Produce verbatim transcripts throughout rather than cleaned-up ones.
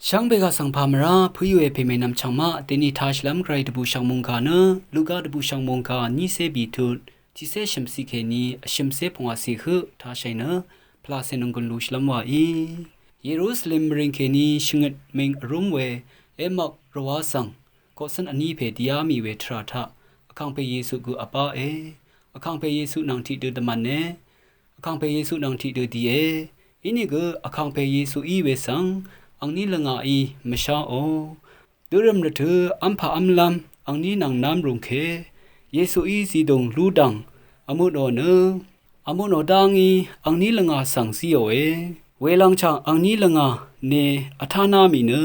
Shvngbe gaq svng pà mvrá pø̄ yù èpè mènvm chv̀ngmaq dèní tāshìlv́m gvray dvbùshv̀ng mòngkà nø Luka dvbùshv̀ng mòngkà nícé bìtut tiqcé shø̀mciq kèní vshø̀mcé pungwàciq høq tāshàì nø pvlaqcè nònggùn lushìlv́m wàí. Yerusalem mvrìng kèní shvngøt ming vrúm we Emak rvwá svng koqcǿn vní pè dìá mì we tvrà taq Vkàngpè Yesu gø vbáe. Vkàngpè Yesu nvng tiqdø dvmv̀ne. Vkàngpè Yesu nvng tiqdø dìe. Inìgø Vkàngpè Yesuí we svng angní lvngàí mvsháò. Dørø̀m rvtø̄ v́mpà v́mlv́m angní nvng nv́m rùngke Yesuí zidùng lúdv̀ng vmutnò nø vmutnò dá ngí angní lvngà svng zíòe. Welvngchv̀ng angní lvngà ne vtáná mì nø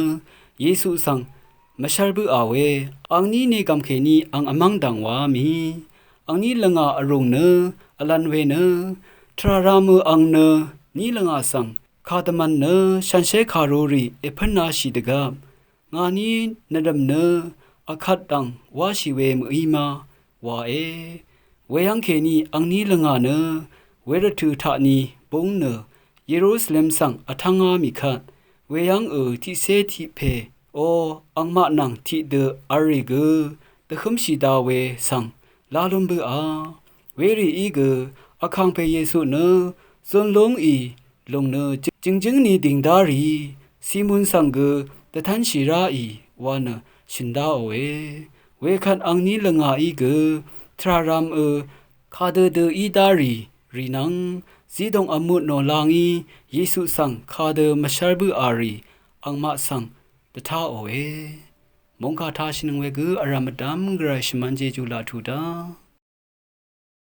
Yesu svng mvshv́r bǿà we angní negv̀m kèní ang vmv́ng dv̀ng wàá mì. Angní lvngà vrùng nø vlv̄n we nø tvrà rāmø ang nø ní lvngà svng kàdvmv̄n nø shànshér kàrurì èpǿnāshì dvgvp ngàní nvrø̀m nø vkvt dv̀ng wáshì we mø̀í má wàe. Weyv́ng kèní angní lvngà nø wervtø̀ taqni búng nø Yerusalem svng vtv́ngá mì kvt weyv́ngø̀ tiqcé tiq pè o angmaq nvng tiqdø v̄l rì gø dvhǿmshì da we svng lá lún bǿà. Werìí gø Vkàngpè Yesu nø zun lúngì lùng nø jø̀ngjǿng ni dìng dá rì Simun svng gø dvtv́nshì ráì wa nø shø̀n dáòe. Wekvt angní lvngàí gø tvrà rāmø kàdø dø í dá rì rì nvng zidùng vmutnò la ngí Yesu svng kàdø mvshv́r bǿà rì angmaq svng dvtáòe. Mòngkà tāshìnøng we gø vrv̀m vdv́m gvray shvmv́n jejú laq tuq dá.